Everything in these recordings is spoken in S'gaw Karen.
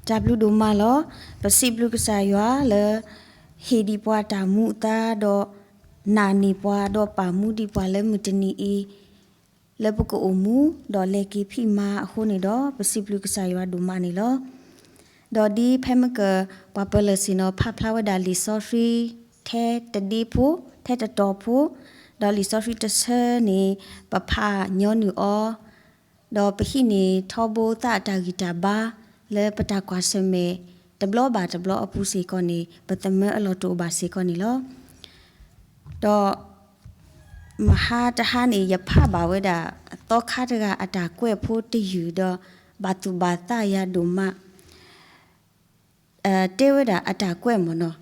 တၢ်ဘျုးဒိၣ်မးလီၤ. ပစံးဘျုးကစၢ်ယွၤလၢ ဟ့ၣ်ဒံးပှၤတၢ်မူအသါဒီး နာ်န့ၢ်ပှၤဒီးပာ်မူဒံးပှၤလၢမုၢ်တနံၤအံၤ လၢပကအိၣ်မူ ဒီးလဲၤက့ၤဖံးမၤအဃိန့ၣ်ဒီး ပစံးဘျုးကစၢ်ယွၤဒိၣ်မးန့ၣ်လီၤ. ဒီးဒ်ဖဲမ့ၢ်က ပှၤပၢၤလၢာ်စ့ၢ်နီၤ ဖးဖျါဝဲဒၣ်လံာ်စီဆှံ ထဲတဒ့ဖိ, ထဲတတီၤဖိ, ဒီးလံာ်စီဆှံတဆၢန့ၣ် ပဖးညီနုၢ်အီၤ ဒီးပဟံးန့ၢ်ထီဘိသးအတၢ်ဂံၢ်တၢ်ဘါ လၢပတၢ်ကွၢ်ဆၢၣ်မဲာ် တဘျီဘၣ်တဘျီအပူၤစ့ၢ်ကီးန့ၣ် ပသမၢအလီၢ်တအိၣ်ဘၣ်စ့ၢ်ကီးန့ၣ်လီၤ. ဒီး မဟါတဟါန့ၣ် ယဖးဘၣ်ဝဲဒၣ် သီခါတဂၤအတၢ်ကွဲးဖိတယုၢ်ဒီး ဘၣ်သူၣ်ဘၣ်သးယၤဒိၣ်မး တဲဝဲဒၣ်အတၢ်ကွဲးမ့ၢ်နီၤ,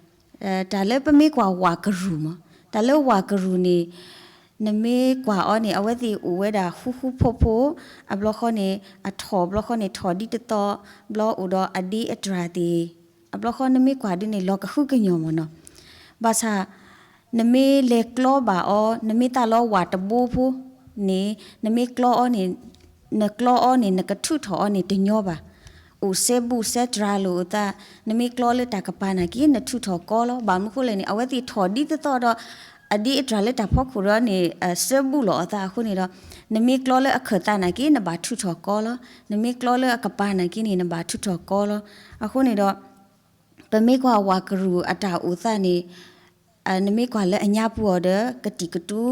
တၢ်လၢပမ့ၢ်ကွၢ်ဝၣ်ကရူၢ်မ့ၢ်, တၢ်လၢဝၣ်ကရူၢ်န့ၣ် နမ့ၢ်ကွၢ်အီၤန့ၣ် အဝဲသ့ၣ်အိၣ်ဝဲဒၣ်ဃူဃူဖိးဖိး, အဘျီဃီန့ၣ် အထီၣ်ဘျီဃီန့ၣ် ထီၣ်ဒ်တသီ, ဘျီအိၣ်ဒီးအဒ့အတြၢ်သ့ၣ်, အဘျီဃီနမ့ၢ်ကွၢ်ဒ်န့ၣ် လီၤကဟုကညီၢ်မ့ၢ်နီၤ, ဘၣ်ဆၣ် နမ့ၢ်လဲၤကျီဘၣ်အီၤ နမ့ၢ်သးလီဝၣ်တဘိဖိန့ၣ် နမ့ၢ်ကျီအီၤန့ၣ် နကျီအီၤန့ၣ် နကထုးထီၣ်အီၤန့ၣ်တညီဘၣ်. အိၣ်စဲဘူးစဲတြၢ်လိာ်အသး, နမ့ၢ်ကျီလၢတၢ်ကပၤနာ်က့ နထုးထီၣ်ကီလီၤ. ဘၣ်မနုၤဃိလဲၣ်န့ၣ် အဝဲသ့ၣ်ထီၣ်ဒ်တသီဒီး အဒ့အတြၢ်လၢတၢ်ဖီခိၣ်ဒီးန့ၣ် စဲဘူးလိာ်အသးအဃိန့ၣ်ဒီး နမ့ၢ်ကျီလၢအခၢၣ်သးနာ်က့ နဘၣ်ထုးထီၣ်ကီလီၤ. နမ့ၢ်ကျီလၢအကပၤနာ်က့န့ၣ် နဘၣ်ထုးထီၣ်ကီလီၤ. အဃိန့ၣ်ဒီး ပမ့ၢ်ကွၢ်ဝၣ်ကရူၢ်အတၢ်အိၣ်သးန့ၣ် နမ့ၢ်ကွၢ်လၢအညါပူၤအီၤဒီး ကတံာ်ကတူ,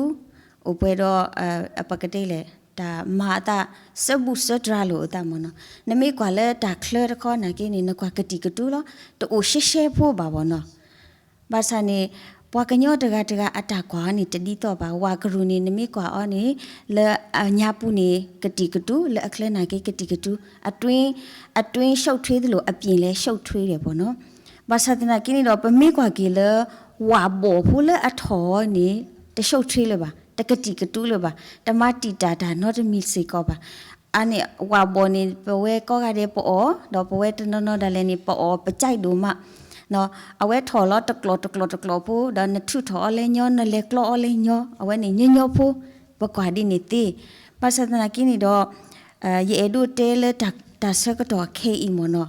အိၣ်ပှဲၤဒီး ပကတဲလဲၣ် တၢ်မၤအသး စဲဘူးစဲတြၢ်လိာ်အသးမ့ၢ်နီၤ. နမ့ၢ်ကွၢ်လၢတၢ်ချၢတခီနာ်က့န့ၣ် နကွၢ်ကတံာ်ကတူလီၤ. တအိၣ်ရှဲရှဲဖိဘၣ်မ့ၢ်နီၤ. ဘၣ်ဆၣ်န့ၣ် ပှၤကညီတဂၤတဂၤအတၢ်ကွၢ်အီၤန့ၣ် တဒ်သိးဘၣ်. ဝၣ်ကရူၢ်န့ၣ် နမ့ၢ်ကွၢ်အီၤန့ၣ် လၢအညါပူၤန့ၣ် ကတံာ်ကတူ, လၢအချၢနာ်က့ ကတံာ်ကတူ, အတွင်း, အတွင်း ရှုပ်ထွေးသလို အပြင်လည်း ရှုပ်ထွေးတယ်ပေါ့နော်. ဘၣ်ဆၣ်သနာ်က့န့ၣ်ဒီး ပမ့ၢ်ကွၢ်က့ၤလၢ ဝၣ်ဘီၣ်ဖိလၢအထီၣ်အီၤန့ၣ် တရှုပ်ထွေးလၢၤဘၣ်, တကတံာ်ကတူလၢၤဘၣ်, တမၤတံာ်တာ်တၢ်နီတမံၤစ့ၢ်ကီးဘၣ်. အန့ၣ် ဝၣ်ဘီၣ်န့ၣ် ပဝဲကိးဂၤဒဲးပအီၣ်, ဒီးပဝဲတနီၤနီၤဒၣ်လဲာ်န့ၣ် ပအီၣ်ပကြိုက်ဒိၣ်မး, အဝဲထီၣ်လီၤတကျိာ်တကျိာ်တကျိာ်ဖိ ဒီးနထုးထီၣ်အီၤလဲၣ်ညီ, နလဲၤကျီအီၤလဲၣ်ညီ, အဝဲန့ၣ်ညီညီဖိ, ပကွၢ်ဒ်န့ၣ်သ့. ဘၣ်ဆၣ်သနာ်က့န့ၣ်ဒီး ယအဲၣ်ဒိးတဲလၢတၢ်ဆၢကတီၢ်ခဲအံၤမ့ၢ်နီၤ,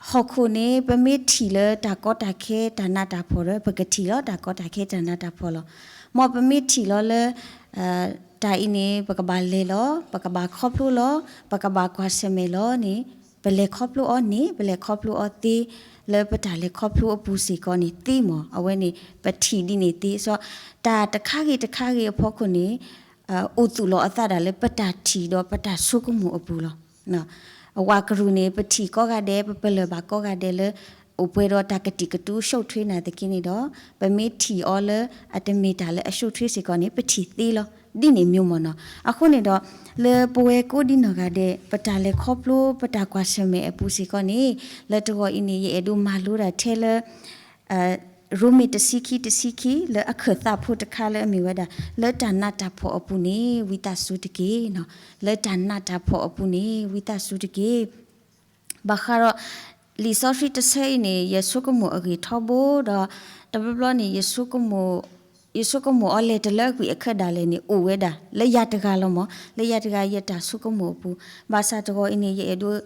ဟီၣ်ခိၣ်န့ၣ် ပမ့ၢ်ထံၣ်လၢတၢ်ကီတၢ်ခဲတၢ်နးတၢ်ဖှီၣ်ဒီး ပကထံၣ်လီၤတၢ်ကီတၢ်ခဲတၢ်နးတၢ်ဖှီၣ်လီၤ. မ်ပမ့ၢ်ထံၣ်လီၤလၢ တၢ်အံၤန့ၣ် ပကဘၣ်လဲၤလီၤ, ပကဘၣ်ခီဖျိလီၤ, ပကဘၣ်ကွၢ်ဆၢၣ်မဲာ်လီၤန့ၣ် ပလဲၤခီဖျိအီၤန့ၣ် ပလဲၤခီဖျိအီၤသ့, လၢပတၢ်လဲၤခီဖျိအပူၤစ့ၢ်ကီးန့ၣ်သ့မ့ၢ်, အဝဲန့ၣ် ပထံၣ်ဒ်န့ၣ်သ့. စီၤ တၢ်တခါဂ့ၤတခါဂ့ၤအဖီခိၣ်န့ၣ် အိၣ်သူၣ်လီၤအသးဒၣ်လၢပတၢ်ထံၣ်ဒီးပတၢ်ဆိကမိၣ်အပူၤလီၤ. အဝၣ်ကရူၢ်န့ၣ် ပထံၣ်ကိးဂၤဒဲး ပပလၢၢ်ဘၣ်ကိးဂၤဒဲးလၢ အိၣ်ပှဲၤဒီးတၢ်ကတံာ်ကတူရှုပ်ထွေးနာ်သက့န့ၣ်ဒီး ပမ့ၢ်ထံၣ်အီၤလၢအတမ့ၢ်တၢ်လၢအရှုပ်ထွေးစ့ၢ်ကီးန့ၣ် ပထံၣ်သ့လီၤ. ဒ်န့ၣ်မ့ၢ်မ့ၢ်နီၤ. အဃိန့ၣ်ဒီး လၢပဝဲကိးဒံနီၢ်ဂၤဒဲး ပတၢ်လဲၤခီဖျိ ပတၢ်ကွၢ်ဆၢၣ်မဲာ်အပူၤစ့ၢ်ကီးန့ၣ် လၢတဂီၤအံၤန့ၣ် ယအဲၣ်ဒိးမၤလိဒၣ်ထဲလၢ ရိမ့ၤတဆံခံ တဆံခံ လၢအခၢၣ်သးဖိတခါလၢအမ့ၢ်ဝဲဒၣ် လၢတၢ်နးတၢ်ဖှီၣ်အပူၤန့ၣ် ဝံသးစူၤတက့ၢ်. လၢတၢ်နးတၢ်ဖှီၣ်အပူၤန့ၣ် ဝံသးစူၤတက့ၢ်. ဘၣ်ဃးဒီး လံာ်စီဆှံတဆၢအံၤန့ၣ် ယဆိကမိၣ်အဂ့ၢ်ထီဘိဒီး တဘျီဘျီန့ၣ် ယဆိကမိၣ်အီၤလဲၤတလၢအကွံာ်အခၢၣ်ဒၣ်လဲာ်န့ၣ် အိၣ်ဝဲဒၣ် လၢယၤတဂၤလီၤမ့ၢ်, လၢယၤတဂၤယတၢ်ဆိကမိၣ်အပူၤ. ဘၣ်ဆၣ်တဂီၤအံၤန့ၣ် ယအဲၣ်ဒိး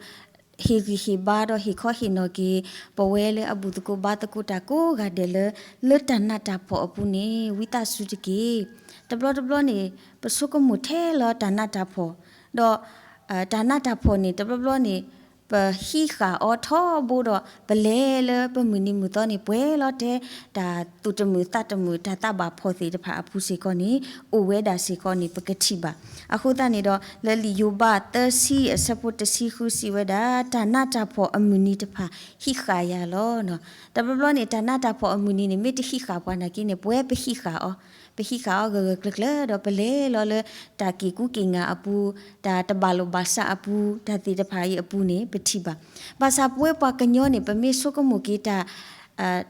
ဟ့ၣ်ဂံၢ်ဟ့ၣ်ဘါဒီးဟ့ၣ်ခီဟ့ၣ်နီၤက့ၤ ပဝဲလၢအဘူၣ်သကိးဘါသကိးတၢ်ကိးဂၤဒဲးလၢ လၢတၢ်နးတၢ်ဖှီၣ်အပူၤန့ၣ် ဝံသးစူၤတက့ၢ်. တဘျီတဘျီန့ၣ် ပဆိကမိၣ်ထဲလၢတၢ်နးတၢ်ဖှီၣ်, ဒီး တၢ်နးတၢ်ဖှီၣ်န့ၣ် တဘျီဘျီန့ၣ် ပဟံးဃာ်အီၤထီဘိဒီး ပလဲၤလၢပမုၢ်နံၤမုၢ်သီန့ၣ် ပှဲၤလီၤတဲ တၢ်သူၣ်တမုာ်သးတမုာ် တၢ်သးဘၣ်ဖှီၣ်သ့ၣ်တဖၣ်အပူၤစ့ၢ်ကီးန့ၣ် အိၣ်ဝဲဒၣ်စ့ၢ်ကီးန့ၣ် ပကထံၣ်ဘၣ်. အဃိသတးန့ၣ်ဒီး လၢလံာ်ယိၤဘး သၢဆံ အဆၢဖိတဆံဃု စံးဝဲဒၣ် တၢ်နးတၢ်ဖှီၣ်အမုၢ်နံၤတဖၣ် ဟံးဃာ်ယၤလီၤ. တဘျီဘျီန့ၣ် တၢ်နးတၢ်ဖှီၣ်အမုၢ်နံၤန့ၣ် မ့ၢ်တဟံးဃာ်ပှၤနာ်က့န့ၣ် ပဝဲပဟံးဃာ်အီၤ, ပဟံးဃာ်အီၤဂၢၢ်ဂၢၢ်ကျၢၤကျၢၤဒီး ပလဲၤလီၤလၢ တၢ်က့ၤကူက့ၤငါအပူၤ, တၢ်တဘၣ်လိာ်ဘၣ်စးအပူၤ, တၢ်သ့ၣ်တဖၣ်အံၤအပူၤန့ၣ် ပထံၣ်ဘၣ်. ဘၣ်ဆၣ်ပဝဲပှၤကညီန့ၣ် ပမ့ၢ်ဆိကမိၣ်က့ၤတၢ်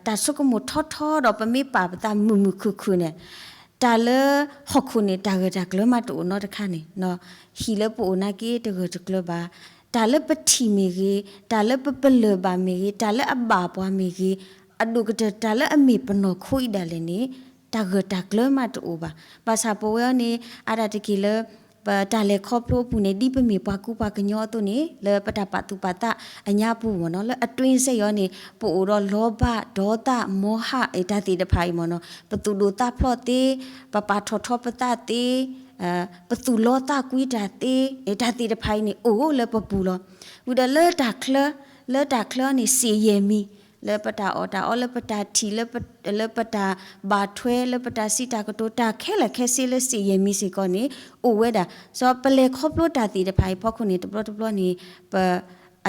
တၢ်ဆိကမိၣ်ထီထီဒီး ပမ့ၢ်ပာ်ပသးမုာ်မုာ်ခုၣ်ခုၣ်န့ၣ် တၢ်လၢဟီၣ်ခိၣ်န့ၣ် တၢ်ဂၢၢ်တၢ်ကျၢၤမးတအိၣ်နီတခါန့ၣ်, ဟံၣ်လၢပအိၣ်နာ်က့တဂၢၢ်တကျၢၤဘၣ်. တၢ်လၢပထံၣ်မ့ၢ်ဂ့ၤ, တၢ်လၢပပလၢၢ်ဘၣ်မ့ၢ်ဂ့ၤ, တၢ်လၢအဘၣ်ပှၤမ့ၢ်ဂ့ၤ, အဒိၣ်ကတၢၢ်တၢ်လၢအမ့ၢ်ပနီၢ်ခိအံၤဒၣ်လဲာ်န့ၣ် တၢ်ဂၢၢ်တၢ်ကျၢၤမးတအိၣ်ဘၣ်. ဘၣ်ဆၣ်ပဝဲအံၤန့ၣ် အါဒၣ်တက့ၢ်လၢ ပတၢ်လဲၤခီဖျိအပူၤန့ၣ် ဒ်ပမ့ၢ်ပှၤကူပှၤကညီအသိးန့ၣ် လၢပတၢ်ပာ်သူၣ်ပာ်သးအညါပူၤမ့ၢ်နီၤ, လၢအတွင်းစဲယီၤန့ၣ် ပအိၣ်ဒီး လောဘ, ဒေါသ, မောဟ တၢ်သ့ၣ်တဖၣ်အံၤမ့ၢ်နီၤ, ပသူၣ်ဒိၣ်သးဖျိးသ့, ပပာ်ထီၣ်ထီပသးသ့, ပသူၣ်လီသးကွံတၢ်သ့, တၢ်သ့ၣ်တဖၣ်အံၤန့ၣ် အိၣ်လၢပပူၤလီၤ. ဝံၤဒီးလၢတၢ်ချၢ, လၢတၢ်ချၢန့ၣ် စ့ၣ်ယဲၢ်မံၤ, လၢပတၢ်အီၣ်တၢ်အီ, လၢပတၢ်ထံၣ်, လၢပတၢ်ဘၣ်ထွဲ, လၢပတၢ်စံးတၢ်ကတိၤ, တၢ်ခဲလၢာ်ခဲဆ့လၢစ့ၣ်ယဲၢ်မံၤစ့ၢ်ကီးန့ၣ် အိၣ်ဝဲဒၣ်. စီၤပလဲၤခီဖျိတၢ်သ့ၣ်တဖၣ်အံၤ ဖီခိၣ်န့ၣ် တဘျီတဘျီန့ၣ် ပ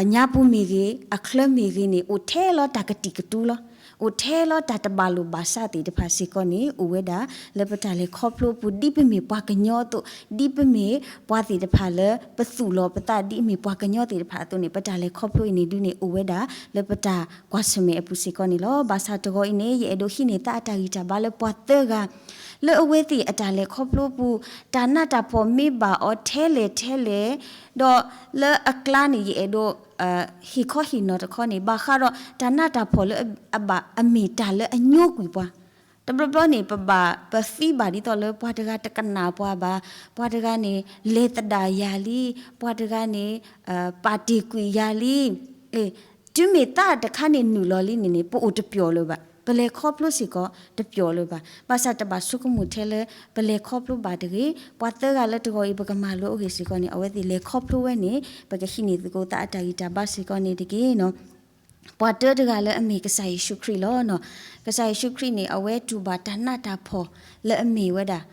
အညါပူၤမ့ၢ်ဂ့ၤ, အချၢမ့ၢ်ဂ့ၤန့ၣ် အိၣ်ထဲလီၤတၢ်ကတံာ်ကတူာ်လီၤ. အိၣ်ထဲလီၤတၢ်တဘၣ်လိာ်ဘၣ်စးသ့ၣ်တဖၣ်စ့ၢ်ကီးန့ၣ် အိၣ်ဝဲဒၣ်လၢပတၢ်လဲၤခီဖျိအပူၤ, ဒ်ပမ့ၢ်ပှၤကညီအသိး, ဒ်ပမ့ၢ်ပှၤသ့ၣ်တဖၣ်လၢပသူၣ်လီၤပသးဒ်အမ့ၢ်ပှၤကညီသ့ၣ်တဖၣ်အသိးန့ၣ် ပတၢ်လဲၤခီဖျိအံၤန့ၣ်ဒုးန့ၣ် အိၣ်ဝဲဒၣ်လၢပတၢ်ကွၢ်ဆၢၣ်မဲာ်အပူၤစ့ၢ်ကီးန့ၣ်လီၤ. ဘၣ်ဆၣ်တဂီၤအံၤန့ၣ် ယအဲၣ်ဒိးဟံးန့ၢ်သးအတၢ်ဂံၢ်တၢ်ဘါလၢပှၤသၢဂၤ လၢအဝဲသ့ၣ်အတၢ်လဲၤခီဖျိအပူၤ တၢ်နးတၢ်ဖှီၣ်မ့ၢ်ဘၣ်အီၤထဲလဲၣ်ထဲလဲၣ်, ဒီးလၢအကျါန့ၣ် ယအဲၣ်ဒိး ဟ့ၣ်ခီဟ့ၣ်နီၤတခီန့ၣ် ဘၣ်ဃးဒီးတၢ်နးတၢ်ဖှီၣ်လၢအဘၣ် အမ့ၢ်တၢ်လၢအညိကွံာ်ပှၤ. တဘျီဘျီန့ၣ် ပဘၣ်ပသံဘၣ်ဒ်သိးလၢပှၤတဂၤတကနၣ်ပှၤဘၣ်, ပှၤတဂၤန့ၣ် လဲၤသဒၣ်ယၤလံ, ပှၤတဂၤန့ၣ် ပာ်တ့ၢ်ကွံာ်ယၤလံ, တုၤမ့ၢ်သးတခါန့ၣ်နုာ်လီၤလံန့ၣ်န့ၣ် ပအိၣ်တပျီၢ်လၢၤဘၣ်, ပလဲၤခီဖျိစ့ၢ်ကီးတပျီၢ်လၢၤဘၣ်. ဘၣ်ဆၣ်တဘၣ်ဆိကမိၣ်ထဲလၢ ပလဲၤခီဖျိဘၣ်တဂ့ၤ, ပှၤသၢဂၤလၢတဂီၤအံၤ ပကမၤလိအဂ့ၢ်စ့ၢ်ကီးန့ၣ် အဝဲသ့ၣ်လဲၤခီဖျိဝဲန့ၣ် ပကဟံးန့ၢ်သကိးသးအတၢ်ဂံၢ်တၢ်ဘါစ့ၢ်ကီးန့ၣ်တက့ၢ်နီၤ. ပှၤတၢတဂၤလၢအမ့ၢ်ကစၢ်ယ့ၣ်ၡူးခရံာ်လီၤ. ကစၢ်ယ့ၣ်ၡူးခရံာ်န့ၣ် အဝဲတူၢ်ဘၣ်တၢ်နးတၢ်ဖှီၣ်လၢအမ့ၢ်ဝဲဒၣ်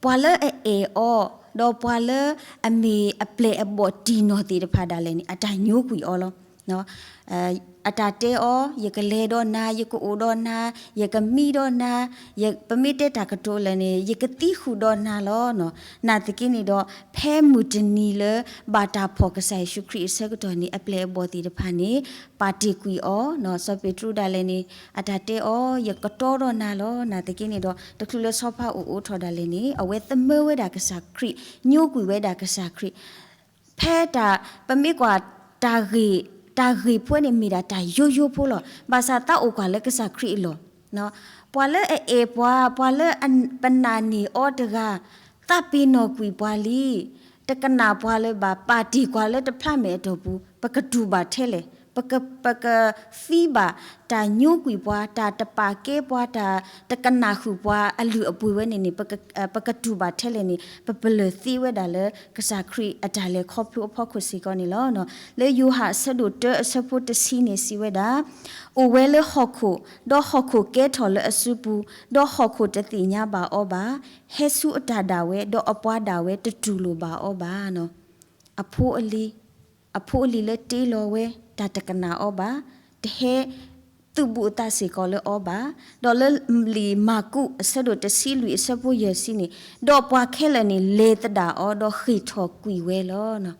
ပှၤလၢအအဲၣ်အီၤ, ဒီးပှၤလၢအမ့ၢ်အပျဲၢ်အဘီၣ်တံၢ်နီၢ်သ့ၣ်တဖၣ်ဒၣ်လဲာ်န့ၣ် အတၢ်ညိကွံာ်အီၤလီၤ. အတၢ်တဲအီၤ ယကလဲၤဒီးနၤ, ယကအိၣ်ဒီးနၤ, ယကမံဒီးနၤ, ပမ့ၢ်တဲတၢ်ကတိၤလဲၣ်န့ၣ် ယကသံဃုာ်ဒီးနၤလီၤ. နာ်သက့န့ၣ်ဒီး ဖဲမုၢ်တနံၤလၢ ဘၣ်တၢ်ဖှီၣ်ကစၢ်ယ့ၣ်ၡူးခရံာ်အဆၢကတီၢ်န့ၣ် အပျဲၢ်အဘီၣ်သ့ၣ်တဖၣ်န့ၣ် ပာ်တ့ၢ်ကွံာ်အီၤ, စီၤပ့းတရူးဒၣ်လဲာ်န့ၣ် အတၢ်တဲအီၤ ယကတီဒီးနၤလီၤ. နာ်သက့န့ၣ်ဒီး တချုးလၢဆီဖါအိၣ်အိးထီၣ်ဒၣ်လဲာ်န့ၣ် အဝဲသမၢဝဲဒၣ်ကစၢ်ခရံာ်, ညိကွံာ်ဝဲဒၣ်ကစၢ်ခရံာ် ဖဲတၢ် ပမ့ၢ်ကွၢ် တၢ်ဂ့ၢ် တၢ်ဂ့ၢ်ဖိန့ၣ်မ့ၢ်ဒၣ်တၢ်ယိယိဖိလီၤ. ဘၣ်ဆၣ်သးအိၣ်ကွၢ်လၢကစၢ်ခရံာ်အလီၢ်, ပှၤလၢအအဲၣ်ပှၤ, ပှၤလၢပနာ်န့ၢ်အီၤတဂၤ, သးပ့ၤနီၣ်ကွံာ်ပှၤလံ, တကနၣ်ပှၤလၢၤဘၣ်, ပာ်တ့ၢ်ကွၢ်လၢတဖျါမဲာ်အတီၢ်ပူၤ, ပကတူၢ်ဘၣ်ထဲလဲၣ်, ပက ပကသံဘၣ် တၢ်ညိကွံာ်ပှၤ, တၢ်တပာ်ကဲပှၤ, တၢ်တကနၣ်ဃုာ်ပှၤအလုၢ်အပှ့ၤဝဲန့ၣ်န့ၣ် ပကတူၢ်ဘၣ်ထဲလဲၣ်န့ၣ် ပပလၢၢ်သ့ဝဲဒၣ်လၢကစၢ်ခရံာ်အတၢ်လဲၤခီဖျိအဖီခိၣ်စ့ၢ်ကီးန့ၣ်လီၤ. လၢယိၤဟၣ်အဆၢဒိၣ်တၢအဆၢဖိတဆံန့ၣ်စံးဝဲဒၣ်, အိၣ်ဝဲလၢဟီၣ်ခိၣ်, ဒီးဟီၣ်ခိၣ်ကဲထီၣ်လၢအစုပူၤ, ဒီးဟီၣ်ခိၣ်တသ့ၣ်ညါဘၣ်အီၤဘၣ်, ဟဲဆူအတၢ်ဒၣ်ဝဲ, ဒီးအပှၤဒၣ်ဝဲတတူၢ်လိာ်ဘၣ်အီၤဘၣ်. အဖိအလံၤ, အဖိအလံၤလၢတ့လီၤဝဲ တၢ်တကနၣ်အီၤဘၣ်, တဟဲ သုးဘူးအသးစ့ၢ်ကီးလၢအီၤဘၣ်, ဒီးလၢလံာ်မၢ်ကူးအဆၢဒိၣ်တဆံလွံၢ်အဆၢဖိယဲၢ်ဆံန့ၣ်, ဒီးပှၤခဲလၢာ်န့ၣ် လဲၤသဒၣ်အီၤ ဒီးဃ့ၢ်ထီၣ်ကွံာ်ဝဲလီၤ.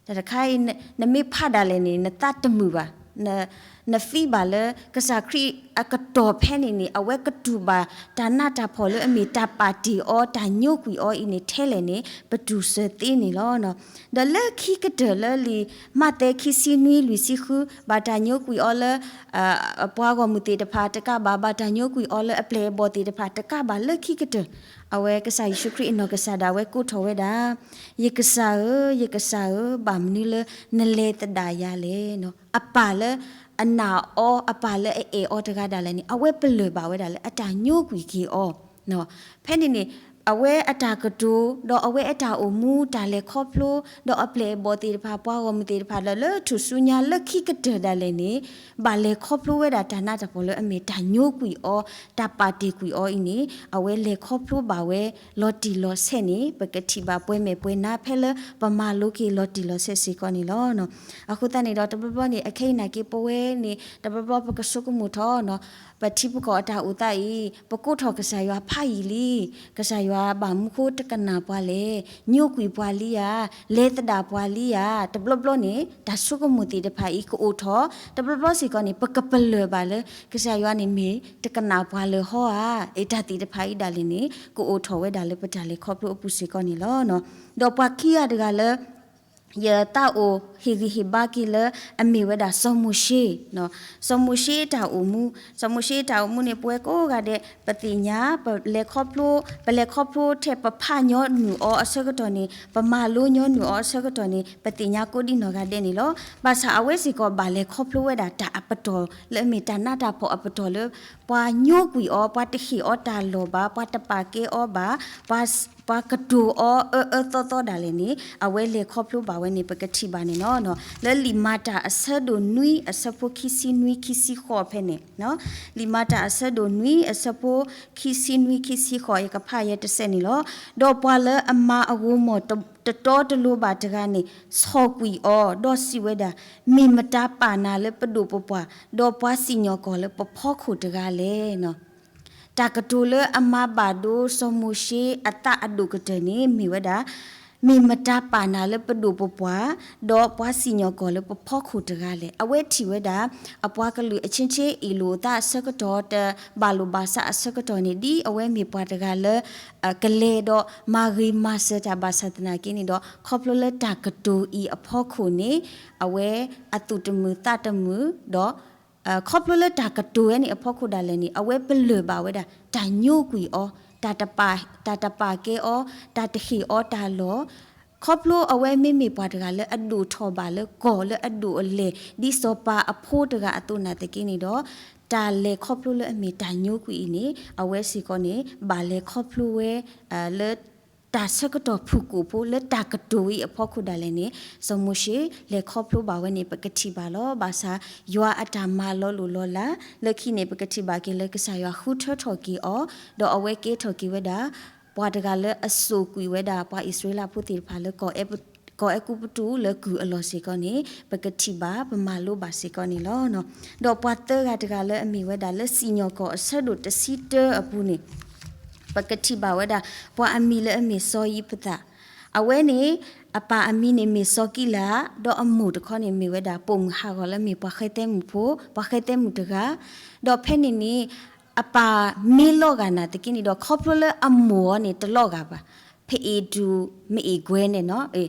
တၢ်တခါအံၤ နမ့ၢ်ဖးဒၣ်လဲာ်န့ၣ် နသးတမုာ်ဘၣ်, နသံဘၣ်လၢ ကစၢ်ခရံာ်အကတီၢ်ဖဲန့ၣ်န့ၣ် အဝဲကတူၢ်ဘၣ် တၢ်နးတၢ်ဖှီၣ်လၢအမ့ၢ်တၢ်ပာ်တ့ၢ်အီၤ တၢ်ညိကွံာ်အီၤအံၤန့ၣ် ထဲလဲၣ်န့ၣ် ပတူၢ်စၢၤသ့န့ၣ်လီၤ. ဒီးလၢခံကတၢၢ်လၢလံာ်မးသဲခံဆံနွံလွံၢ်ဆံဃု ဘၣ်တၢ်ညိကွံာ်အီၤလၢ ပှၤဂီၢ်မုၢ်သ့ၣ်တဖၣ်တကးဘၣ်, ဘၣ်တၢ်ညိကွံာ်အီၤလၢအပျဲၢ်အဘီၣ်သ့ၣ်တဖၣ်တကးဘၣ် လၢခံကတၢၢ် အဝဲကစၢ်ယ့ၣ်ၡူးခရံာ်အနီၢ်ကစၢ်ဒၣ်ဝဲကိးထီၣ်ဝဲဒၣ်, ယကစၢ်ဧၢ, ယကစၢ်ဧၢ, ဘၣ်မနုၤလၢနလဲၤသဒၣ်ယၤလဲၣ်. အပၢ်လၢအနာ်အီၤ, အပၢ်လၢအအဲၣ်အီၤတဂၤဒၣ်လဲာ်န့ၣ် အဝဲပလၢၢ်ဘၣ်ဝဲဒၣ်လၢအတၢ်ညိကွံာ်က့ၤအီၤ ဖဲန့ၣ်န့ၣ် အဝဲအတၢ်ကတိၤ ဒီးအဝဲအတၢ်အိၣ်မူ တၢ်လဲၤခီဖျိ ဒီးအပျဲၢ်အဘီၣ်သ့ၣ်တဖၣ် ပှၤဂီၢ်မုၢ်သ့ၣ်တဖၣ်ဒီး လၢထူၣ်စုညါလၢခံကတၢၢ်ဒၣ်လဲာ်န့ၣ် ဘၣ်လဲၤခီဖျိဝဲဒၣ်တၢ်နးတၢ်ဖှီၣ်လၢအမ့ၢ်တၢ်ညိကွံာ်အီၤ တၢ်ပာ်တ့ၢ်ကွံာ်အီၤအံၤန့ၣ် အဝဲလဲၤခီဖျိဘၣ်ဝဲလီၤတံၢ်လီၤဆဲးန့ၣ် ပကထံၣ်ဘၣ်ပှဲၤမဲာ်ပှဲၤနါဖဲလၢပမၤလိက့ၤလီၤတံၢ်လီၤဆဲးစ့ၢ်ကီးန့ၣ်လီၤ. အဃိသတးန့ၣ်ဒီး တဘျီဘျီန့ၣ် အခဲအံၤနာ်က့ ပဝဲန့ၣ် တဘျီဘျီပကဆိကမိၣ်ထီၣ်နီၤ ပထံပကီၢ်အတၢ်အိၣ်သးအံၤ ပကိးထီၣ်ကစၢ်ယွၤဖးယံာ်လံ, ကစၢ်ယွၤဘၣ်မနုၤဃိတကနၣ်ပှၤလဲၣ်, ညိကွံာ်ပှၤလံဧါ, လဲၤသဒၣ်ပှၤလံဧါ, တဘျီဘျီန့ၣ် တၢ်ဆိကမိၣ်သ့ၣ်တဖၣ်အံၤကအိၣ်ထီၣ်, တဘျီဘျီစ့ၢ်ကီးန့ၣ် ပကပလၢၢ်ဘၣ်လၢ ကစၢ်ယွၤန့ၣ်မ့ၢ်တကနၣ်ပှၤလၢၤဟီဧါ, အတၢ်သ့ၣ်တဖၣ်အံၤဒၣ်လဲာ်န့ၣ် ကအိၣ်ထီၣ်ဝဲဒၣ်လၢပတၢ်လဲၤခီဖျိအပူၤစ့ၢ်ကီးန့ၣ်လီၤ. ဒီးပှၤခံဂၤတဂၤလၢ ယသးအိၣ်ဟ့ၣ်ဂံၢ်ဟ့ၣ်ဘါက့ၤလၢအမ့ၢ်ဝဲဒၣ်စီၤမိၤၡ့, စီၤမိၤၡ့အတၢ်အိၣ်မူ, စီၤမိၤၡ့အတၢ်အိၣ်မူန့ၣ် ပဝဲကိးဂၤဒဲး ပသ့ၣ်ညါ, ပလဲၤခီဖျိ, ပလဲၤခီဖျိထဲပဖးညီနုၢ်အီၤအဆၢကတီၢ်န့ၣ် ပမၤလိညီနုၢ်အီၤအဆၢကတီၢ်န့ၣ် ပသ့ၣ်ညါကိးဒံနီၢ်ဂၤဒဲးန့ၣ်လီၤ. ဘၣ်ဆၣ်အဝဲစ့ၢ်ကီးဘၣ်လဲၤခီဖျိဝဲဒၣ်တၢ်အပတီၢ်လၢအမ့ၢ်တၢ်နးတၢ်ဖှီၣ်အပတီၢ်လၢ ပှၤညိကွံာ်အီၤ, ပှၤတဟ့ၣ်အီၤတၢ်လီၢ်ဘၣ်, ပှၤတပာ်ကဲအီၤဘၣ်, ပှၤ ပှၤကတိၤအီၤအၢအၢသီသီဒၣ်လဲာ်န့ၣ် အဝဲလဲၤခီဖျိဘၣ်ဝဲန့ၣ် ပကထံၣ်ဘၣ်န့ၣ်လီၤ. လၢလံာ်မၤတၢ်အဆၢဒိၣ်နွံအဆၢဖိခံဆံနွံခံဆံဃိးဖဲန့ၣ်, လံာ်မၤတၢ်အဆၢဒိၣ်နွံအဆၢဖိခံဆံနွံ ခံဆံဃိး ယကဖးယဲတစဲးန့ၣ်လီၤ. ဒီးပှၤလၢအမၤအဂီၢ်မီၢ်တတီတလိၤဘၣ်တဂၤန့ၣ် ဆီၣ်ကွံာ်အီၤ, ဒီးစံးဝဲဒၣ်, မ့ၢ်မတၤပာ်နၤလၢပဒိၣ်ပပှၢ်, ဒီးပှၤစံၣ်ညီၣ်ကွီၢ်လၢပဖီခိၣ်တဂၤလဲၣ်. တၢ်ကတိၤလၢအမၤဘၣ်ဒိစီၤမိၤၡ့အသးအဒိၣ်ကတၢၢ်န့ၣ် မ့ၢ်ဝဲဒၣ်, မ့ၢ်မတၤပာ်နၤလၢပဒိၣ်ပပှၢ်, ဒီးပှၤစံၣ်ညီၣ်ကွီၢ်လၢပဖီခိၣ်တဂၤလဲၣ်. အဝဲထံၣ်ဝဲဒၣ် အပှၤကလုာ်အဆ့ဆ့အ့ၣ်လိာ်အသးအဆၢကတီၢ် တဘၣ်လိာ်ဘၣ်စးအဆၢကတီၢ်န့ၣ် ဒ်အဝဲမ့ၢ်ပှၤတဂၤလၢ ကလဲၤဒီးမၤဂ့ၤမၤစၢၤတၢ်ဘၣ်ဆၣ်သနာ်က့န့ၣ်ဒီး ခီဖျိလၢတၢ်ကတိၤအံၤအဖီခိၣ်န့ၣ် အဝဲအသူၣ်တမုာ်သးတမုာ်ဒီး ခီဖျိလၢတၢ်ကတိၤဝဲန့ၣ်အဖီခိၣ်ဒၣ်လဲာ်န့ၣ် အဝဲပလၢၢ်ဘၣ်ဝဲဒၣ် တၢ်ညိကွံာ်အီၤ, တၢ်တပာ်, တၢ်တပာ်ကဲအီၤ, တၢ်တဟ့ၣ်အီၤတၢ်လီၢ်, ခီဖျိအဝဲမ့မ့ၢ်ပှၤတဂၤလၢအဒိၣ်ထီၣ်ဘၣ်လၢကီၢ်လၢအဒိၣ်အလဲၢ် ဒ်စီၤပၤအဖိတဂၤအသိးနာ်သက့န့ၣ်ဒီး တၢ်လဲၤခီဖျိလၢအမ့ၢ်တၢ်ညိကွံာ်အံၤန့ၣ် အဝဲစ့ၢ်ကီးန့ၣ် ဘၣ်လဲၤခီဖျိဝဲ လၢ တၢ်ဆၢကတီၢ်ဖုၣ်ကိာ်ဖိလၢတၢ်ကတိၤအံၤအဖီခိၣ်ဒၣ်လဲာ်န့ၣ် စီၤမိၤၡ့လဲၤခီဖျိဘၣ်ဝဲန့ၣ် ပကထံၣ်ဘၣ်လီၤ. ဘၣ်ဆၣ် ယွၤအတၢ်မၤလီၤလိၢ်လီၤလး လၢခံန့ၣ် ပကထံၣ်ဘၣ်က့ၤလၢကစၢ်ယွၤဃုထၢထီၣ်က့ၤအီၤ ဒီးအဝဲကဲထီၣ်က့ၤဝဲဒၣ် ပှၤတဂၤလၢအစိာ်ကွံာ်ဝဲဒၣ်ပှၤအံၣ်စရ့လးဖိသ့ၣ်တဖၣ်လၢ ကီၢ်အဲၤကူပတူးလၢကုၢ်အလီၢ်စ့ၢ်ကီးန့ၣ် ပကထံၣ်ဘၣ် ပမၤလိဘၣ်စ့ၢ်ကီးန့ၣ်လီၤ. ဒီးပှၤသၢဂၤတဂၤလၢအမ့ၢ်ဝဲဒၣ်လၢစံၣ်ညီၣ်ကွီၢ်အဆၢဒိၣ်တဆံတၢအပူၤန့ၣ် ပကထံၣ်ဘၣ်ဝဲဒၣ် ပှၤအမံၤလၢအမ့ၢ်စီၤယံးဖသး, အဝဲန့ၣ် အပၢ်အမံၤန့ၣ်မ့ၢ်စီၤကံလး, ဒီးအမိၢ်တခီန့ၣ်မ့ၢ်ဝဲဒၣ်ပိာ်မုၣ်ဟးဂီၤလၢမ့ၢ်ပှၤဃဲသဲမုၣ်ဖိ, ပှၤဃဲသဲမုၣ်တဂၤ, ဒီးဖဲန့ၣ်န့ၣ် အပၢ်မ့ၢ်လီၤဂာ်နာ်သက့န့ၣ်ဒီး ခီဖျိလၢအမိၢ်အီၤန့ၣ်တလီၤဂာ်ဘၣ်, ဖအ့ၣ်တူၢ်မ့ၢ်အ့ၣ်ကွဲန့ၣ်နီၤ,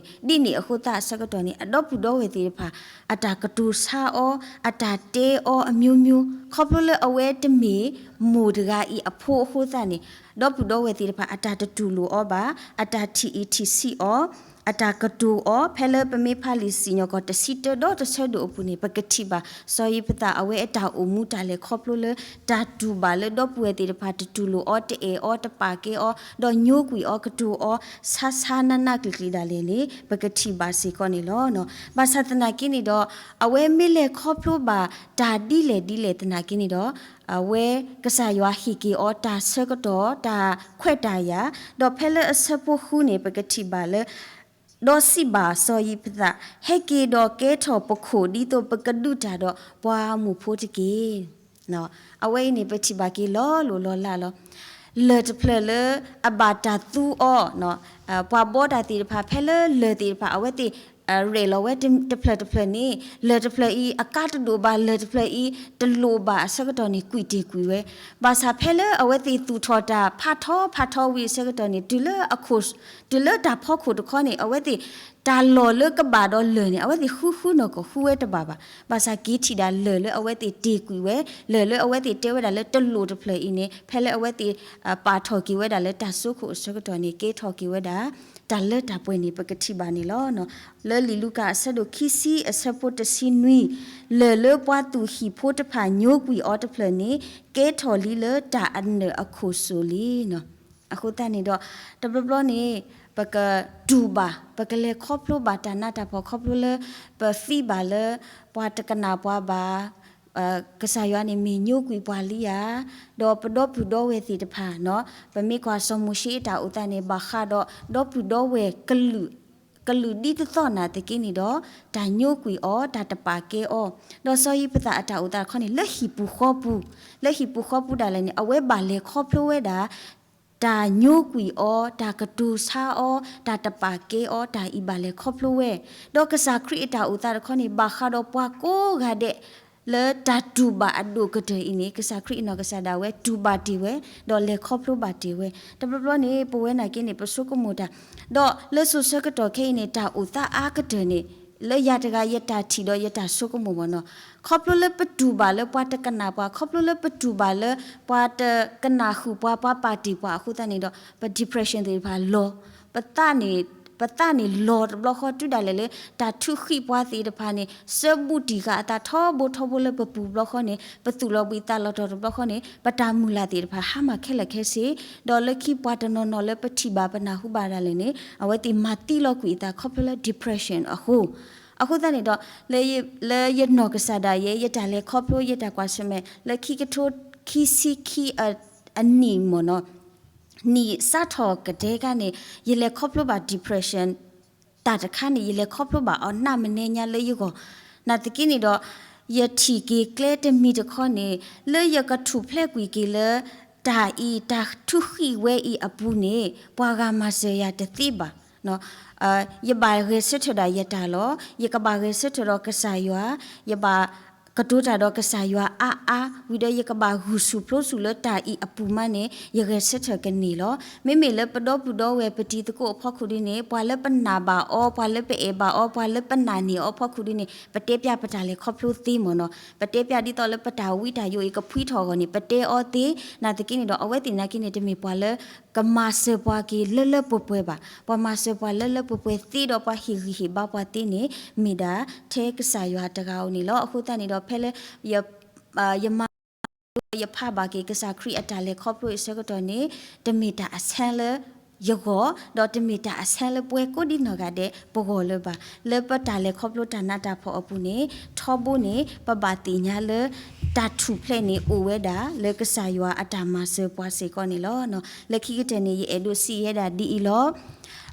ဒ်န့ၣ်အဃိသတးအဆၢကတီၢ်န့ၣ် အဒီပုၢ်ဒီဝဲၢ်သ့ၣ်တဖၣ် အတၢ်ကတိၤဆါအီၤ, အတၢ်တဲအီၤအမျိုးမျိုး, ခီဖျိလၢအဝဲတမ့ၢ်မိၢ်တဂၤအံၤအဖိအဃိသတးန့ၣ် ဒီပုၢ်ဒီဝဲၢ်သ့ၣ်တဖၣ် အတၢ်တတူၢ်လိာ်အီၤဘၣ်, အတၢ်ထံၣ်အံၣ်ထံၣ်ဆံးအီၤ, အတၢ်ကတိၤအီၤ, ဖဲလၢပမ့ၢ်ဖးလံာ်စံၣ်ညီၣ်ကွီၢ်တဆံတၢဒီတဆၢဒိၣ်အပူၤန့ၣ် ပကထံၣ်ဘၣ် စီၤယံးဖသးအဝဲအတၢ်အိၣ်မူတၢ်လဲၤခီဖျိလၢ တၢ်တူၢ်ဘၣ်လၢဒီပုၢ်ဝဲၢ်သ့ၣ်တဖၣ် တတူၢ်လိာ်အီၤ တအဲၣ်အီၤ တပာ်ကဲအီၤ ဒီးညိကွံာ်အီၤကတိၤအီၤ ဆါဆါနးနးကျံၤကျံၤဒၣ်လဲာ်န့ၣ် ပကထံၣ်ဘၣ်စ့ၢ်ကီးန့ၣ်လီၤ. ဘၣ်ဆၣ်သနာ်က့န့ၣ်ဒီး အဝဲမ့ၢ်လဲၤခီဖျိဘၣ်တၢ်ဒ်လဲၣ်ဒ်လဲၣ်သနာ်က့န့ၣ်ဒီး အဝဲကစၢ်ယွၤဟ့ၣ်က့ၤအီၤတၢ်ဆၢကတီၢ် တၢ်ခွဲးတၢ်ယာ်, ဒီးဖဲလၢအဆၢဖိဃုန့ၣ် ပကထံၣ်ဘၣ်လၢ ဒီးစံးဘၣ်စီၤယံးဖသး, ဟဲက့ၤဒီးကဲထီၣ်ပခိၣ်ဒ်သိးပကဒုးတၢ်ဒီးပှၤမုၣ်ဖိတက့ၢ်. အဝဲအံၤန့ၣ် ပထံၣ်ဘၣ်က့ၤလီၤလိၢ်လီၤလးလီၤ. လၢၢ်တဖျၢၣ်လၢအဘၣ်တၢ်သူအီၤ, ပှၤဘီတၢ်သ့ၣ်တဖၣ် ဖဲလၢလၢၢ်သ့ၣ်တဖၣ် အဝဲသ့ၣ် ရဲၣ်လီၤဝဲတဖျၢၣ်တဖျၢၣ်န့ၣ် လၢၢ်တဖျၢၣ်အံၤ အကါတဒိၣ်ဘၣ် လၢၢ်တဖျၢၣ်အံၤ တလိၣ်ဘၣ်အဆၢကတီၢ်န့ၣ် ကွံာ်တ့ၢ်ကွံာ်ဝဲ, ဘၣ်ဆၣ်ဖဲလၢအဝဲသ့ၣ်သူၣ်ထီၣ်တၢ် ဖးထီဖးထီဝံၤအဆၢကတီၢ်န့ၣ် တုၤလၢအခိၣ် တုၤလၢတၢ်ဖီခိၣ်တခီန့ၣ် အဝဲသ့ၣ် တၢ်လီၢ်လၢကဘၣ်ဒီးလၢၢ်န့ၣ် အဝဲသ့ၣ်ဃုဃုနီၢ်ကီၢ်ဃုဝဲတဘၣ်ဘၣ်. ဘၣ်ဆၣ်က့ၤထံၣ်ဒၣ်လၢၢ်လၢအဝဲသ့ၣ်တ့ၢ်ကွံာ်ဝဲ လၢၢ်လၢအဝဲသ့ၣ်တဲဝဲဒၣ်လၢတလိၣ်တဖျၢၣ်အံၤန့ၣ် ဖဲလၢအဝဲသ့ၣ် ပာ်ထီၣ်က့ၤဝဲဒၣ်လၢတၢ်စိခိၣ်အဆၢကတီၢ်န့ၣ် ကဲထီၣ်က့ၤဝဲဒၣ် တၢ်လၢတၢ်ပှဲၤန့ၣ် ပကထံၣ်ဘၣ်န့ၣ်လီၤ. လၢလံာ်လူၤကၣ်အဆၢဒိၣ်ခံဆံအဆၢဖိတဆံနွံ, လၢၢ်လၢပှၤသူၣ်ဟံၣ်ဖိတဖၣ်ညိကွံာ်အီၤတဖျၢၣ်န့ၣ် ကဲထီၣ်လံလၢတၢ်အနၢၣ်အခိၣ်စိၤလံ. အဃိသတးန့ၣ်ဒီး တဘျီဘျီန့ၣ် ပကတူၢ်ဘၣ် ပကလဲၤခီဖျိဘၣ်တၢ်နးတၢ်ဖှီၣ်ခီဖျိလၢ ပ feel ဘၣ်လၢ ပှၤတကနၣ်ပှၤဘၣ် ကစၢ်ယွၤန့ၣ်မ့ၢ်ညိကွံာ်ပှၤလံဧါ, ဒီးပဒီပုၢ်ဒီဝဲၢ်သ့ၣ်တဖၣ်နီၤ ပမ့ၢ်ကွၢ်စီၤမိၤၡ့အတၢ်အိၣ်သးန့ၣ် ဘၣ်ဃးဒီးဒီပုၢ်ဒီဝဲၢ်ကလုာ် ကလုာ်ဒ်သိးသိးနာ်သက့န့ၣ်ဒီး တၢ်ညိကွံာ်အီၤ တၢ်တပာ်ကဲအီၤ, ဒီးစီၤယံးဖသးအတၢ်အိၣ်သးတခီန့ၣ် လၢဟံၣ်ပူၤဃီပူၤ လၢဟံၣ်ပူၤဃီပူၤဒၣ်လဲာ်န့ၣ် အဝဲဘၣ်လဲၤခီဖျိဝဲဒၣ် တၢ်ညိကွံာ်အီၤ တၢ်ကတိၤဆါအီၤ တၢ်တပာ်ကဲအီၤ တၢ်အံၤဘၣ်လဲၤခီဖျိဝဲ, ဒီးကစၢ်ခရံာ်အတၢ်အိၣ်သးတခီန့ၣ် ဘၣ်ဃးဒီးပှၤကိးဂၤဒဲး လၢတၢ်တူၢ်ဘၣ်အဒိၣ်ကတၢၢ်အံၤန့ၣ် ကစၢ်ခရံာ်အနီၢ်ကစၢ်ဒၣ်ဝဲ တူၢ်ဘၣ်တ့ၢ်ဝဲ, ဒီးလဲၤခီဖျိဘၣ်တ့ၢ်ဝဲ. တဘျီဘျီန့ၣ် ပဝဲနာ်က့န့ၣ် ပဆိကမိၣ်တၢ်, ဒီးလၢစိၤဆၢကတီၢ်ခဲအံၤန့ၣ် တၢ်အိၣ်သးအါကတၢၢ်န့ၣ် လၢယၤတဂၤယတၢ်ထံၣ်ဒီးယတၢ်ဆိကမိၣ်မ့ၢ်နီၤ, ခီဖျိလၢပတူၢ်ဘၣ်လၢပှၤတကနၣ်ပှၤ, ခီဖျိလၢပတူၢ်ဘၣ်လၢ ပှၤတကနၣ်ဃုာ်ပှၤ, ပှၤပာ်တ့ၢ်ပှၤအဃိသတးန့ၣ်ဒီး ပ depression သ့ၣ်တဖၣ်လီၤ. ပသးန့ၣ်, ပသးန့ၣ်လီၤတဘျီဃီ တုၤဒၣ်လဲာ်လၢ တၢ်ထုးဃံးပှၤသ့ၣ်တဖၣ်န့ၣ် စၢဘူးတံၢ်ဃာ်အသးထီဘိထီဘိလၢပပူၤတဘျီဃီန့ၣ် ပသူၣ်လီၤဘှံးသးလီၤတီၤတဘျီဃီန့ၣ် ပတၢ်မုၢ်လၢ်သ့ၣ်တဖၣ် ဟါမၢ်ခဲလၢာ်ခဲဆ့, ဒီးလၢခံပှၤတနီၤနီၤလၢပထံၣ်ဘၣ်ပနၢ်ဟူဘၣ်ဒၣ်လဲာ်န့ၣ် အဝဲသ့ၣ်မၤသံလီၤကွံာ်အသးခီဖျိလၢ depression အဃိ, အဃိသတးန့ၣ်ဒီး လၢယနီၢ်ကစၢ်ဒၣ်ယဲ ယတၢ်လဲၤခီဖျိ ယတၢ်ကွၢ်ဆၢၣ်မဲာ် လၢခံကထိခံဆံခံအနံၣ်မ့ၢ်နီၤ, နံၣ်စးထီၣ်ကတဲခါန့ၣ် ယလဲၤခီဖျိဘၣ် depression တၢ်တခါန့ၣ် ယလဲၤခီဖျိဘၣ်အီၤနးမနဲညါလၢယဂီၢ်, နာ်သက့န့ၣ်ဒီး ယထံၣ်က့ၤကျဲတမံၤတခီန့ၣ် လၢယကထူၣ်ဖျဲးကွံာ်က့ၤလၢ တၢ်အံၤ တၢ်ထုးဃံးဝဲအံၤအပူၤန့ၣ် ပှၤဂၤမၤစၢၤယၤတသ့ဘၣ်. ယဘၣ်ဂဲၤဆၢထၢၣ်ဒၣ်ယတၢ်လီၤ. ယကဘၣ်ဂဲၤဆၢထၢၣ်ဒီးကစၢ်ယွၤ, ယဘၣ်ကတိၤတၢ်ဒီးကစၢ်ယွၤအါအါ, ဝံၤဒီးယကဘၣ်ဂုာ်ဆူၣ်ပျိဆူၣ်လၢတၢ်အံၤအပူၤမးန့ၣ် ယဂဲၤဆၢထၢၣ်ကန့ၢ်လီၤ. မ့မ့ၢ်လၢပဒီပုၢ်ဒီဝဲၢ်ပတံၤသကိးအဖီခိၣ်ဒ်န့ၣ် ပှၤလၢပနာ်ဘၣ်အီၤ, ပှၤလၢပအဲၣ်ဘၣ်အီၤ, ပှၤလၢပနာ်န့ၢ်အီၤအဖီခိၣ်ဒ်န့ၣ် ပတဲပျးပတၢ်လဲၤခီဖျိသ့မ့ၢ်နီၤ. ပတဲပျးဒ်သိးလၢပတၢ်ဝံတၢ်ယိာ်အံၤကဖှံထီၣ်အဂီၢ်န့ၣ် ပတဲအီၤသ့, နာ်သက့န့ၣ်ဒီး အဝဲသ့ၣ်နာ်က့န့ၣ် တမ့ၢ်ပှၤလၢ ကမၤစၢၤပှၤက့ၤလၢလၢပှဲၤပှဲၤဘၣ်. ပှၤမၤစၢၤပှၤလၢလၢပှဲၤပှဲၤသ့ဒီးပှၤဟ့ၣ်ဂံၢ်ဟ့ၣ်ဘါပှၤသ့န့ၣ် မ့ၢ်ဒၣ်ထဲကစၢ်ယွၤတဂၤဧိၤန့ၣ်လီၤ. အဃိသတးန့ၣ်ဒီး ဖဲလၢ ယမၤ ယဖးဘၣ်က့ၤကစၢ်ခရံာ်အတၢ်လဲၤခီဖျိအဆၢကတီၢ်န့ၣ် တမ့ၢ်တၢ်အဆၢလၢယဂီၢ်, ဒီးတမ့ၢ်တၢ်အဆၢလၢပှၤကိးဒံနီၢ်ဂၤဒဲးပဂီၢ်လၢၤဘၣ်. လၢပတၢ်လဲၤခီဖျိတၢ်နးတၢ်ဖှီၣ်အပူၤန့ၣ် ထီဘိန့ၣ် ပဘၣ်သ့ၣ်ညါလၢ တၢ်ထူၣ်ဖျဲးန့ၣ်အိၣ်ဝဲဒၣ်လၢကစၢ်ယွၤအတၢ်မၤစၢၤပှၤစ့ၢ်ကီးန့ၣ်လီၤ. လၢခံကတၢၢ်န့ၣ် ယအဲၣ်ဒိးစံးဝဲဒၣ်ဒ်အံၤလီၤ.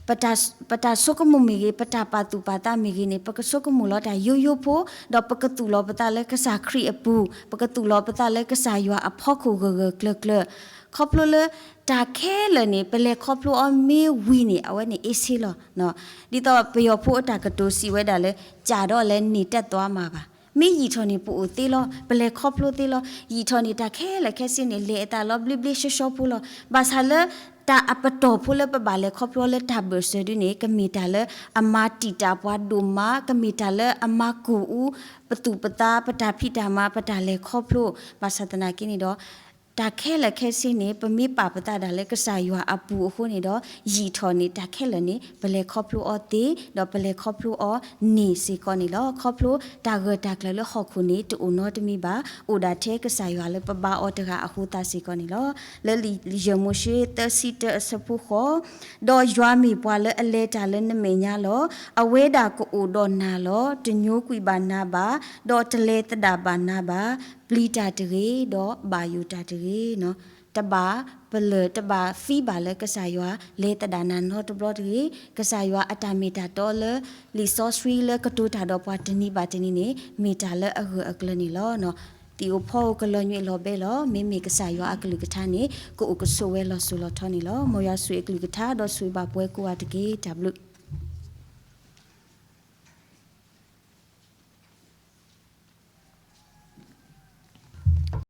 ပတၢ်, ပတၢ်ဆိကမိၣ်မ့ၢ်ဂ့ၤ, ပတၢ်ပာ်သူၣ်ပာ်သးမ့ၢ်ဂ့ၤန့ၣ် ပကဆိကမိၣ်လီၤတၢ်ယိယိဖိ, ဒီးပကသူၣ်လီၤပသးလၢကစၢ်ခရံာ်အပူၤ, ပကသူၣ်လီၤပသးလၢကစၢ်ယွၤအဖီခိၣ်ဂၢၢ်ဂၢၢ်ကျၢၤကျၢၤ, ခီဖျိလၢ တၢ်ခဲလၢာ်န့ၣ် ပလဲၤခီဖျိအီၤမ့ၢ်ဝံၤန့ၣ် အဝဲန့ၣ်အ့ၣ်ဆ့လီၤ. ဒ်သိးပယီၤဖိအတၢ်ကတိၤစံးဝဲဒၣ်လၢ ကြာတော့လည်း နေတတ်သွားမှာပါ. မ့ၢ်ယံာ်ထီၣ်န့ၣ် ပအိၣ်သ့လီၤ, ပလဲၤခီဖျိသ့လီၤ. ယံာ်ထီၣ်န့ၣ် တၢ်ခဲလၢာ်ခဲဆ့န့ၣ် လဲၤအသးလီၤဘျ့ဘျ့ဆှီဆှီဖိလီၤ. ဘၣ်ဆၣ်လၢ တၢ်အပတီၢ်ဖိလၢပဘၣ်လဲၤခီဖျိလၢတၢ်ဘၢၣ်စၢၤဒ်န့ၣ် ကမ့ၢ်တၢ်လၢအမၤတံာ်တာ်ပှၤဒိၣ်မး, ကမ့ၢ်တၢ်လၢအမၤကိၢ်အူ ပသူၣ်ပသး ပတၢ်ဖံးတၢ်မၤ ပတၢ်လဲၤခီဖျိ, ဘၣ်ဆၣ်သနာ်က့န့ၣ်ဒီး တၢ်ခဲလၢာ်ခဲဆ့န့ၣ် ပမ့ၢ်ပာ်ပသးဒၣ်လၢကစၢ်ယွၤအပူၤအဃိန့ၣ်ဒီး ယံာ်ထီၣ်န့ၣ် တၢ်ခဲလၢာ်န့ၣ် ပလဲၤခီဖျိအီၤသ့, ဒီးပလဲၤခီဖျိအီၤန့ၢ်စ့ၢ်ကီးန့ၣ်လီၤ. ခီဖျိတၢ်ဂၢၢ်တၢ်ကျၢၤလၢဟီၣ်ခိၣ်န့ၣ် တအိၣ်နီတမံၤဘၣ်, အိၣ်ဒၣ်ထဲကစၢ်ယွၤလၢပဘါအီၤတဂၤအဃိသတးစ့ၢ်ကီးန့ၣ်လီၤ. လၢလံာ်ယဲၢ်မိၤၡ့ သၢဆံတၢ အဆၢဖိဃိး, ဒီးယွၤမ့ၢ်ပှၤလၢအလဲၤတၢ်လၢနမဲာ်ညါလီၤ. အဝဲဒၣ်ကအိၣ်ဒီးနၤလီၤ. တညိကွံာ်ဘၣ်နၤဘၣ်, ဒီးတလဲၤသဒၣ်ဘၣ်နၤဘၣ်. ပျံၤတၢ်တဂ့ၤ, ဒီးဘၣ်ယိၣ်တၢ်တဂ့ၤ. တဘၣ်ပလၢၢ်တဘၣ်သံဘၣ်လၢကစၢ်ယွၤလဲၤသဒၣ်နၤနီတဘျီတဂ့ၤ. ကစၢ်ယွၤအတၢ်မ့ၢ်တၢ်တီလၢ လံာ်စီဆှံလၢကတိၤတၢ်ဒီးပှၤတနံၤဘၣ်တနံၤန့ၣ် မ့ၢ်တၢ်လၢအဂၢၢ်အကျၢၤန့ၣ်လီၤ. သံၣ်ဧိၤဖီဧိၤကလီၤညွံးလီၤဘဲလီၤ. မ့မ့ၢ်ကစၢ်ယွၤအကလုၢ်ကထါန့ၣ် ကအိၣ်ကဆိးဝဲလီၤစိၤလီၤထီန့ၣ်လီၤ. မ်ယွၤဆိၣ်ဂ့ၤအကလုၢ်ကထါ ဒီးဆိၣ်ဂ့ၤဘၣ်ပှၤကိးဂၤတက့ၢ်. တၢ်ဘျုး